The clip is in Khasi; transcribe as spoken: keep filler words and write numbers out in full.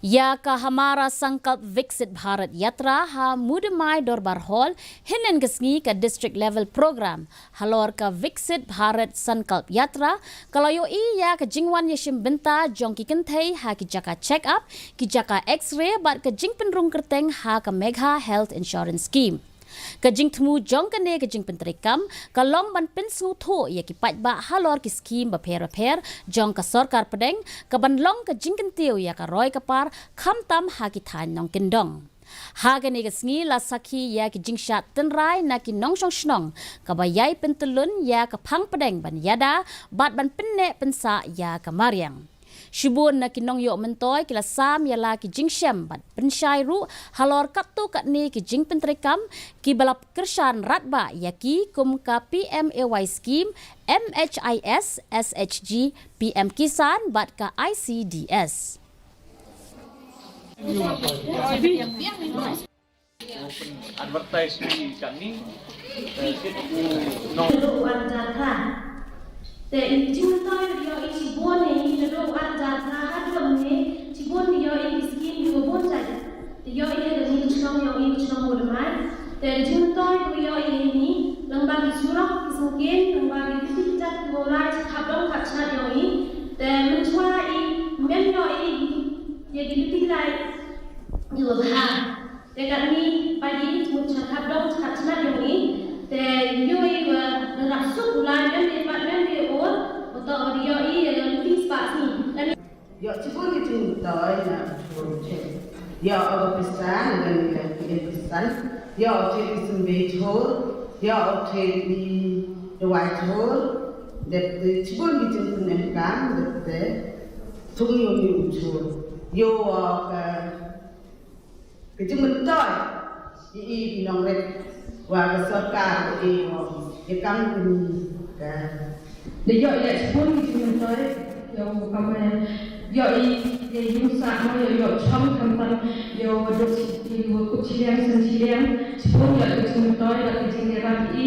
Ïa ka Hamara Sankalp Viksit Bharat Yatra ha Mudimai Dorbar Hall, hynnin ka sngi ka District Level Program halor ka Viksit Bharat Sankalp Yatra, ka la ïohi ïa ka jingwan ïashim bynta jong ki kynthei ha ki jaka check up, ki jaka X-ray bad ka jingpynrung kyrteng ha ka Megha Health Insurance Scheme. Ka jingthmu jong kane ka jingpyntreikam ka long ban pynsngewthuh ïa ki paidbah halor ki skhim bapher bapher jong ka sorkar pdeng, ka ban long ka jingkyntiew ïa ka roi ka par, khamtam ha ki thaiñ nongkyndong. Ha kane ka sngi la sakhi ïa ki jingshad tynrai na ki nongshong shnong, kaba ïai pyntyllun ïa ka phang pdeng ban ïada bad ban pynneh pynsah ïa ka mariang. Shibun na ki nongïoh myntoi ki la sam ïa la ki jingshem bad pynshai ruh halor katto katne ki jingpyntreikam kiba la kyrshan radbah ïa ki, kum ka P M A Y Scheme, M H I S, S H G, P M Kisan bad ka I C D S. Advertise ni kani. Ruh wan jaka. Te i jingmyntoi ïohi shibun ïa ngi ruh wan jaka ha duh ne shibun ïohi ki skim ïa bun jait. Te ïohi ïa ngi shnong ïohi shnong bun mai. Te jingmyntoi ruh ïohi ïa ngi lang ba ki surok ki sngewken lang ba ki luti ki jat ki bun lai khap dong khap chnat ïohi. Te mynchwa i mem ïohi ïa ki luti lai ïohi ha. Te katni ba ïa ngi mut cha khap dong cha khap chnat ïa ngi. Te ïohi wa nang rap suk u lai mem ïa pat mem ïa ur. Wa to wa ïohi ïa ngi ti spah sni. Ïoh chibun ki jingmyntoi na chibun che. Ïoh o ba pisan ngan ngan ki pisan. Ïoh che ki sumbe chor. Ïoh che ki dawai chor. Dep te chibun ki jingpynem kam dep te. Thung ïoh ni u chor. Ïoh ka Ka jingmyntoi ïa i ki nongret wa ka sorkar ïa i ïa kam kani ka. Da ïoh ïa shibun ki jingmyntoi ïa u kam ïa i ïa i ïa sa ma ïa ïa chong kam tam ïa u duk i u kup chiliang san chiliang shibun ïa ki jingmyntoi da ki jingïarap i